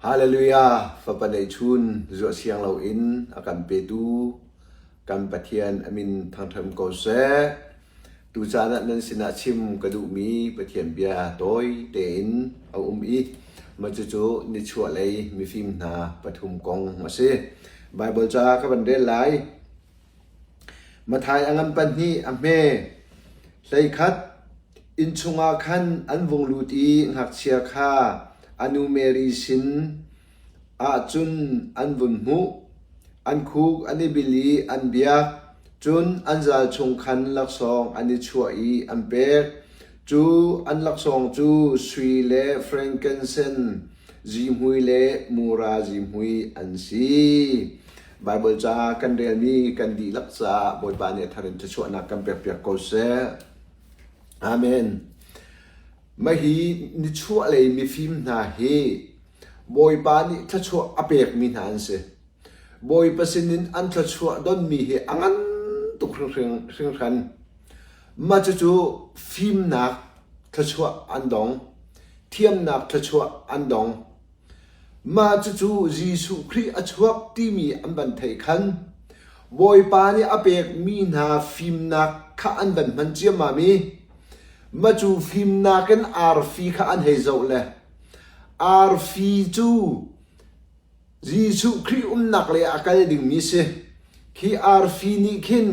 Hallelujah! Fapa neihchun zuah siang loin a kan petu kan Pathian a min thangṭhat ko seh. Tucaan ah nan sinah chim ka duhmi Pathian bia tawi tein a um i mah cucu nichuahlei mifim hna pathum kong a si. Baibal ca ka van rel lai. Matthai a ngan pahnih a hme. 11 Inn chungah khan an vung lut i ngakchia kha a nu Mary sin ah cun an vun hmuh. An khuk an i bil i an biak. Cun an zal chung khan laksawng an i chuah i an pek. Cu an laksawng cu sui le frankinsen zihmui le mura zihmui an si. Baibal ca kan relmi kan dihlak caah Bawipa nih a thar in thluachuahnak kan pekpiak ko seh. Amen. Mah hi nichuahlei mifim hna hi Bawipa nih thluachuah a pekmi hna an si. Bawipa sinin an thluachuah donmi hi a ngan tuk hringhran. Mah cucu fimnak thluachuah an dong, thiamnak thluachuah an dong. Mah cucu Jesuh Khrih a chuak timi an van theih khan Bawipa nih a pekmi hna fimnak kha an van hman ciammam i mah cu fimnak in arfi kha an hei zoh le arfi cu Jesuh Khrih umnak lei ah a kal dingmi si. Khi arfi nih khin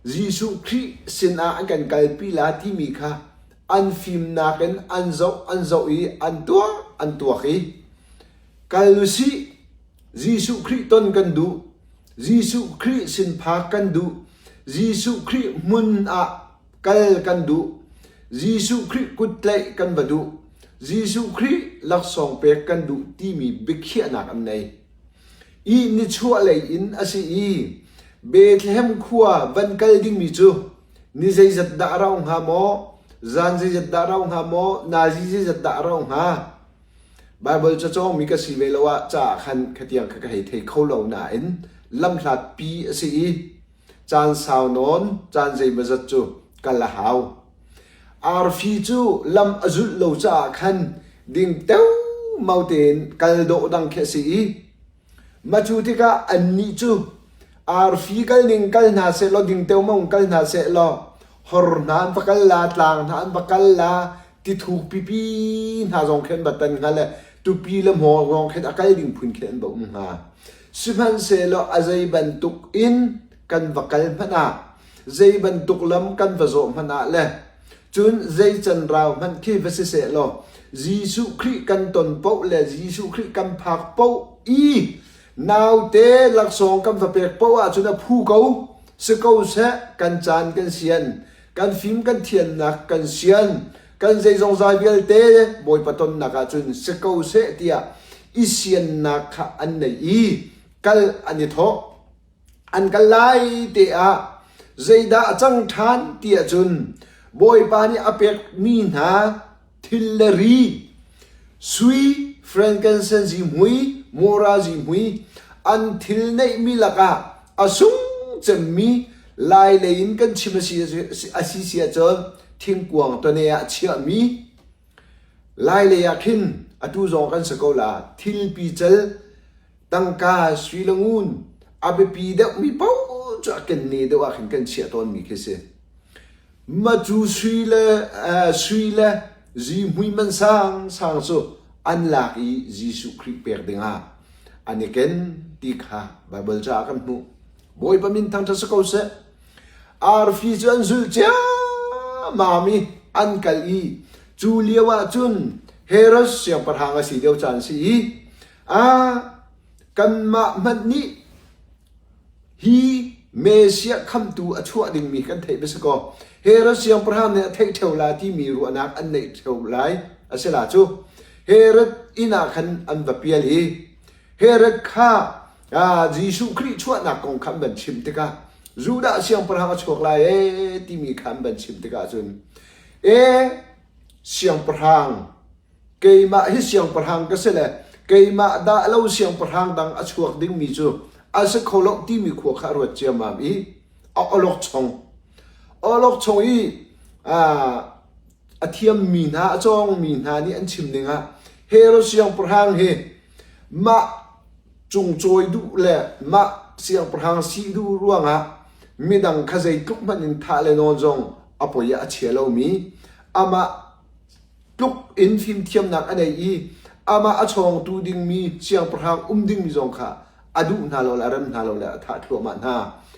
Jesuh Khrih sinah an kan kalpi la timi kha an fimnak in an zoh an zoh i an tuak an tuak i kal usih Jesuh Khrih ton kan duh Jesuh Khrih sin phak kan duh Jesuh Khrih hmun ah kal kan duh Jesuh Khrih kut tlaih kan va duh Jesuh Khrih laksawng pek kan duh timi biakhiahnak an nei i nichuahlei in a si i Bethlehem khua van kal dingmi cu Ni zeizat dah a rauh hnga maw? Zan zeizat dah a rauh hnga maw? Nazi zeizat dah a rauh hnga? Baibal cacawngmi ka si ve lo ah caah khan khatiang kha ka hei thei kho lo nain lamhlat pi a si i caan sau nawn caan zeimawzat cu kal a hau. Arfi cu lam a zulh lo caah khan ding teumao tein kal dawh dang khi a si i Mah cu tikah annih cu arfi kal ning kal hna sehlaw dingteomang kal hna sehlaw hor hna an va kal la, tlang hna an va kal la, tithuk pipi hna zong khi an va tan hnga le tupi le hmawng zong khin a kal ding phun khi an va um hnga. Sihmanhsehlaw a zei bantuk in kan va kal hmanh ah, zei bantuk lam kan va zawh hmanh ah le Cun zei can rau hmanh khi va si seh law Jesuh Khrih kan ton paoh le Jesuh Khrih kan phak paoh i naute laksawng kan va pek paoh ahcun a phu ko. Si ko seh, kan caan kan sian, kan fim kan thiannak kan sian, kan zeizongzai vialte Bawipa tonnak ahcun si ko seh tiah i siannak kha an nei i kal an i thawh. An kal lai te ah zeidah a cang ṭhan ti ahcun Bawipa nih a pekmi hna thil le ri, sui, frankincense zihmui, mura zihmui, an thil neihmi lakah a sung cemmi lai lei in kan chim a si, a si si ahcun thingkuang tawne ah chiahmi lai lei ah khin atu zong kan si ko la thil pical Tangka, sui le ngun a biapi deuhmi paoh cu a kenne deuh ah khin kan chiah tawnmi khi si. Macu sui le uh, sui le zihmui man sang sang cu an lak i Jesuh Khrih pek dingah an i ken ti kha Baibal caah kan hmuh. Bawipa min thangṭhat si ko seh. Arfi cu an zulh ciammam i an kal i cu lio ah cun Herod siangpahrang a si lio caan si i Ah, kanmah hmanh nih hi Messiah khamtu a chuah dingmi kan theih va si kaw Herod siangpahrang nih a theih ṭheo la timi ruahnak an neih ṭheo lai a si la cu. Herod inn ah khan an va pial i Herod kha ah, Jesuh Khrih chuahnak kong kha an van chim tikah Judah siangpahrang a chuak lai ee timi kha an van chim tikah cun e siangpahrang Keimah hi siangpahrang ka si le keimah dah lo siangpahrang dang a chuak dingmi cu a si kho lo timi khua kha a ruat ciammam i a awlokchong. Awlokchong i a thiammi hna, a cawngmi hna nih an chim dingah Herod siangpahrang hi Mah cungcawi duh le mah siangpahrang si duh ruangah midang kha zeitluk hmanh in thah le nawn zong a poi ah a chia lomi, amah tluk in fimthiamnak a nei i amah a chawngtu dingmi siangpahrang um dingmi zong kha a duh hna lo le a rem hna lo le a thah thluahmah hna.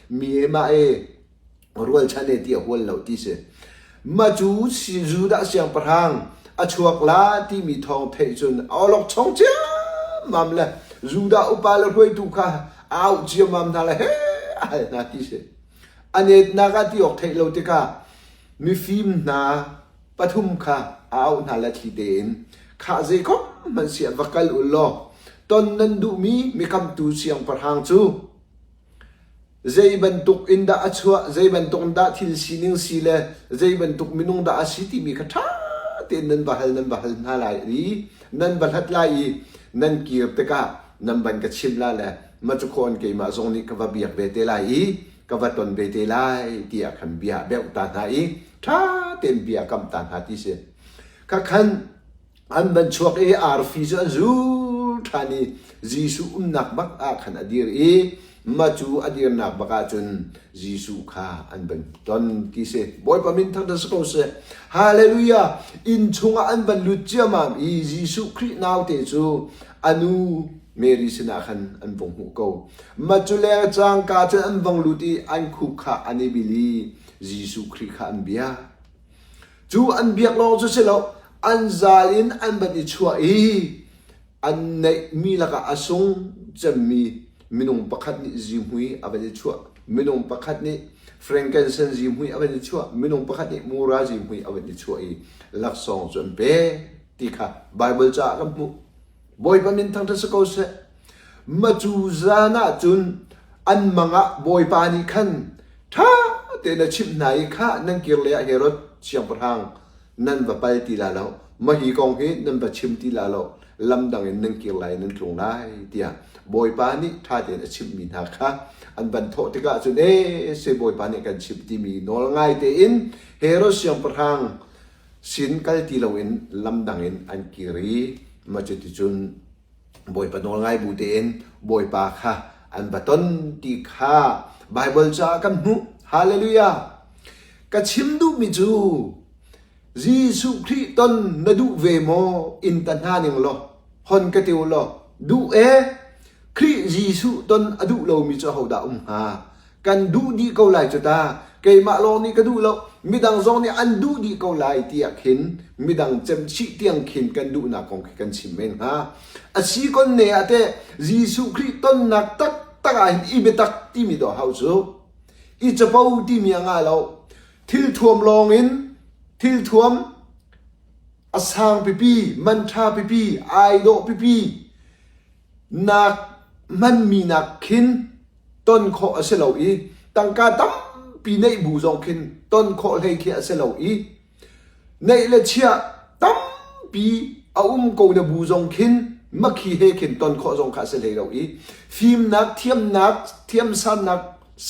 Mi e mah e rualchan e ti a hual lo ti si. Mah cu Judah siangpahrang a chuak la timi thawng theih cun a awlokchong ciammam le Judah upa le hruaitu kha a auh ciammam hna le he a hal hna ti si. A netnak ah ti awk theih lo tikah mifim hna pathum kha a auh hna le thli tein khah zeikom hmanh siah va kal u law ton nan duhmi mikamtu siangpahrang cu Zei bantuk in dah a chuah, zei bantuk in dah thil sining si le zei bantuk minung dah a si timi kha ṭha tein nan va hal nan va hal hna lai i nan va hlat lai i nan kir tikah nan van ka chimh la le macukhon keimah zong nih ka va biak ve te lai i ka va ton ve te lai tiah khan bia beuh ta hna i ṭha tein bia kamh ta hna ti si. Kha khan An van chuak i arfi cu an zul ṭhan i Jesuh umnak bak ah khan a dir i mah cu a dirnak bak ah cun Jesuh kha an van ton ti si. Bawipa min thangṭhat si ko seh. Hallelujah! Inn chungah an van lut ciammam i Jesuh Khrih naute cu a nu Mary sinah khan an vung hmuh ko. Mah cu le cangka cun an vung lut i an khuk kha an i bil i Jesuh Khrih kha an biak. Cu an biak lawng cu si lo, an zal in an van i chuah i an neihmi lakah a sung cemmi minung pakhat nih zihmui a van i chuah. Minung pakhat nih frankincense zihmui a van i chuah. Minung pakhat nih mura zihmui a van i chuah i laksawng cu an pek ti kha Baibal caah kan hmuh. Bawipa min thangṭhat si ko seh. Macu zan ah cun an mang ah Bawipa nih khan ṭha tein a chimh hna i khah nan kir lei ah Herod siangpahrang nan va pal ti la lo, mah hi kong hi nan va chim ti la lo, lam dang in nan kir lai nan tlung lai tiah Bawipa nih ṭha tein a chimhmi hna kha an van thawh tikah cun ee se Bawipa nih kan chimh timi nawl ngai tein Herod siangpahrang sin kal ti loin lam dang in an kir i mah cuticun Bawipa nawl ngai bu tein Bawipa kha an va ton ti kha Baibal caah kan hmuh. Hallelujah! Ka chim duhmi cu Jesuh Khrih ton na duh ve maw? In ta hna ning law, hon ka ti u law, duh e. Khrih Jesuh ton a duh lomi cu ahodah um hnga? Kan duh dih ko lai cu ta. Keimah lawng nih ka duh lo, midang zong nih an duh dih ko lai tiah khin midang cemchih tiang khin kan duhnak kong khi kan chim men hnga. A si kon ne ah teh Jesuh Khrih tonnak taktak ah hin i biatak timi dawh hau cu. I capo timi a ngah lo. Thil thuam lawng in thil thuam a sang pipi, man ṭha pipi, ai dawh pipi nak hmanmi nak khin ton khawh a si lo i tangka tampi neih bu zong khin ton khawh hlei khi a si lo i neih le chiah tampi a um ko na bu zong khin makhi he khin ton khawh zong kha a si hlei lo i fimnak thiamnak thiamsannak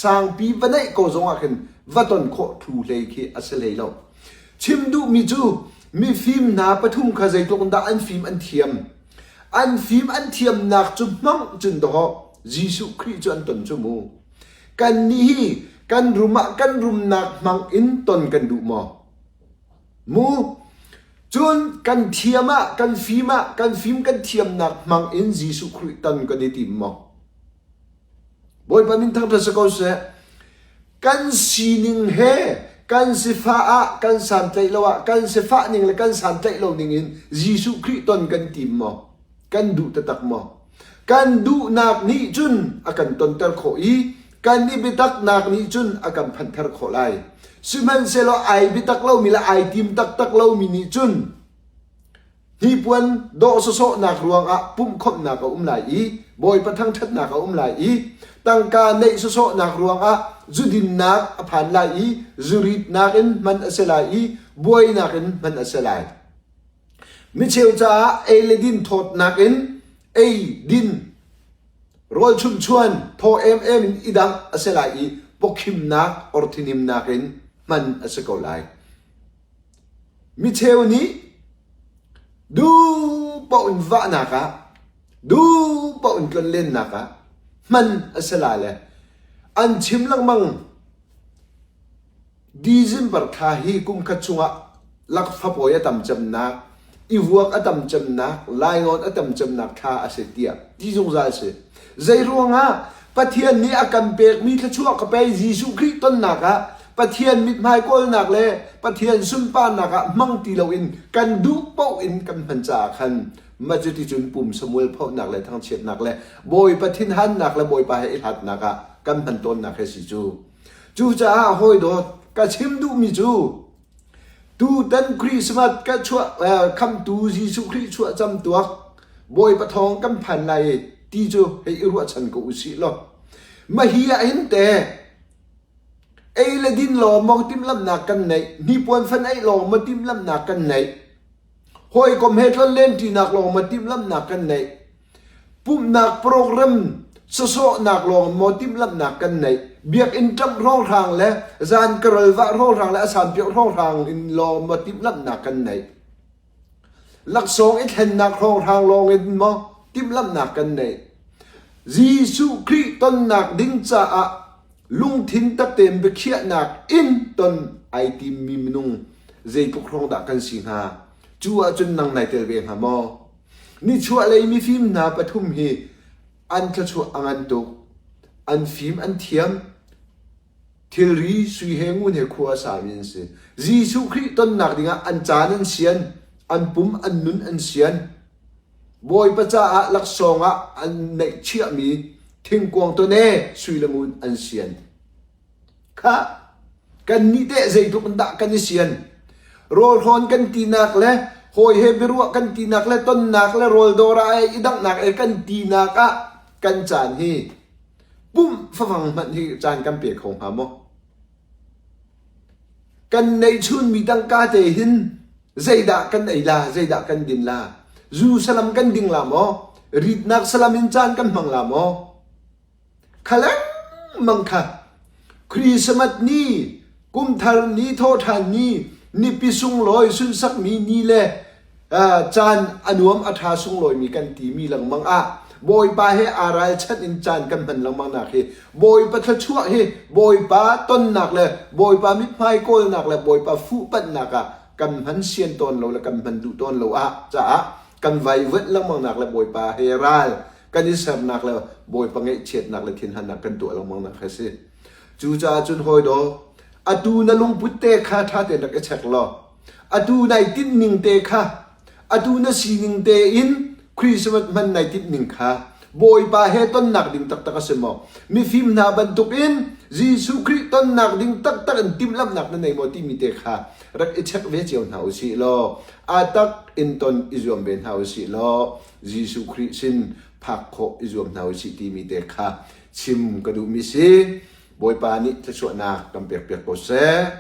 sangpi va neih ko zong ah khin va ton khawh thu hlei khi a si hlei lo. Chim duhmi cu mifim hna pathum kha zeitluk in dah an fim an thiam An fim an thiamnak cu hmang cun dawh Jesuh Khrih cu an ton cu mu. Kannih hi kan rum ah kan rumnak hmang in ton kan duh maw? Mu. Cun kan thiam ah, kan fim ah, kan fim kan thiamnak hmang in Jesuh Khrih ton kan i tim maw? Bawipa min thangṭhat si ko seh. Kan sining he kan sifah ah kan santlaih lo ah kan sifah ning le kan santlaih lo ning in Jesuh Khrih ton kan tim maw? Kan duh taktak maw? Kan duhnak nih cun a kan tonter khawh i kan i biataknak nih cun a kan phanhter khawh lai. Sihmanhsehlaw ai biatak lomi le ai tim taktak lomi nih cun Hnipuan dawh sawsawhnak ruangah pumhkhawmhnak a um lai i Bawipa thangṭhatnak a um lai i tangka neih sawsawhnak ruangah zudinnak a phan lai i zuritnak in hman a si lai i buainak in hman a si lai. Micheu caah ei le din thawtnak in ei din rawl chumhchuan thaw emem in i dangh a si lai i pawkhimnak or thinimnak in hman a si ko lai. Micheu nih duh paoh in vahnak ah. Duh paoh in tlonlennak ah hman a si la le an chim lengmang. December thla hi kum khat chungah lakfapawi a tam cemnak, i vuak a tam cemnak, lainawn a tam cemnak thla a si tiah ti zungzal si. Zei ruangah Pathian nih a kan pekmi thluachuah ka pei Jesuh Khrih tonnak ah Pathian mithmai kawlnak le Pathian sunparnak ah hmang ti loin kan duh paoh in kan hman caah khan mah cuti cun pum samual phohnak le thangchiatnak le Bawipa thinhannak le Bawipa he i hlatnak ah kan hman tawnnak he si cu. Cucaah hawidawt ka chim duhmi cu tutan Christmas ka chuah khamtu Jesuh Khrih chuah cam tuak Bawipa thawng kan phan lai ti cu hei i ruahchan ko usih law mahi ah hin te ei le din lawng maw timhlamhnak kan neih hnipuan fan eih lawng maw timhlamhnak kan neih Hawikom he tlonlenṭinak lawng maw timhlamhnak kan neih? Pumhnak program sawsawhnak lawng maw timhlamhnak kan neih? Biakinn ṭamh hrawnghrang le zan karol vah hrawnghrang le a sanpiauh hrawnghrang in lawng maw timhlamhnak kan neih? Laksawng i thlennak hrawnghrang lawng in maw timhlamhnak kan neih? Jesuh Khrih tonnak ding caah lungthin tak tein biakhiahnak in ton ai timmi minung zeitluk hrawng dah kan si hnga? Cu ahcun nang nai tel ve hnga maw? Nichuahlei mifim hna pathum hi an thluachuah a ngan tuk. An fim an thiam. Thilri sui he ngun he khua a sami an si. Jesuh Khrih tonnak dingah an caan an sian, an pum an nun an sian. Bawipa caah laksawng ah an neihchiahmi thingkuang tawne sui le ngun an sian. Khah, kannih teh zeitluk in dah kan i sian? Rawlhrawn kan tinak le hawi he biaruah kan tinak le tonnak le rawldawr ah i danghnak e kan tinak ah kan caan hi pumh fafang hmanh hi caan kan pe kho hnga maw? Kan neihchunmi tangka te hin zeidah kan ei la, zeidah kan din la? Zu salam kan ding la maw? Ritnak salam in caan kan hmang la maw? Kha lengmang kha Christmas ni, kumthar ni, thawhṭhan ni, nipi sunglawi sunhsakmi ni le caan a nuam a ṭha sunglawimi kan timi lengmang ah Bawipa he aa ralchanh in caan kan hman lengmang nak hi Bawipa thluachuah hi Bawipa tonnak le Bawipa mithmai kawlnak le Bawipa fuhpanhnak ah kan hman sian tawn lo le kan hman duh tawn lo ah caah kan vaivuanh lengmang nak le Bawipa he ral kan i sernak le Bawipa ngaihchiatnak le thinhannak kan tuah lengmang nak a si. Cucaah cun hawi daw atu na lungput te kha ṭha tein rak i check law Atu nai tinhning te kha, atu na sining tein Christmas hman nai tinhning kha Bawipa he tonnak ding taktak a si maw? Mifim hna bantukin Jesuh Khrih tonnak ding taktak in timhlamhnak na nei maw timi te kha rak i check ve cio hna u sih law a tak in ton i zuam ve hna u sih law Jesuh Khrih sin phak khawh i zuam hna u sih timi te kha chim ka duhmi si. Bawipa nih thluachuahnak kan pekpiak ko seh.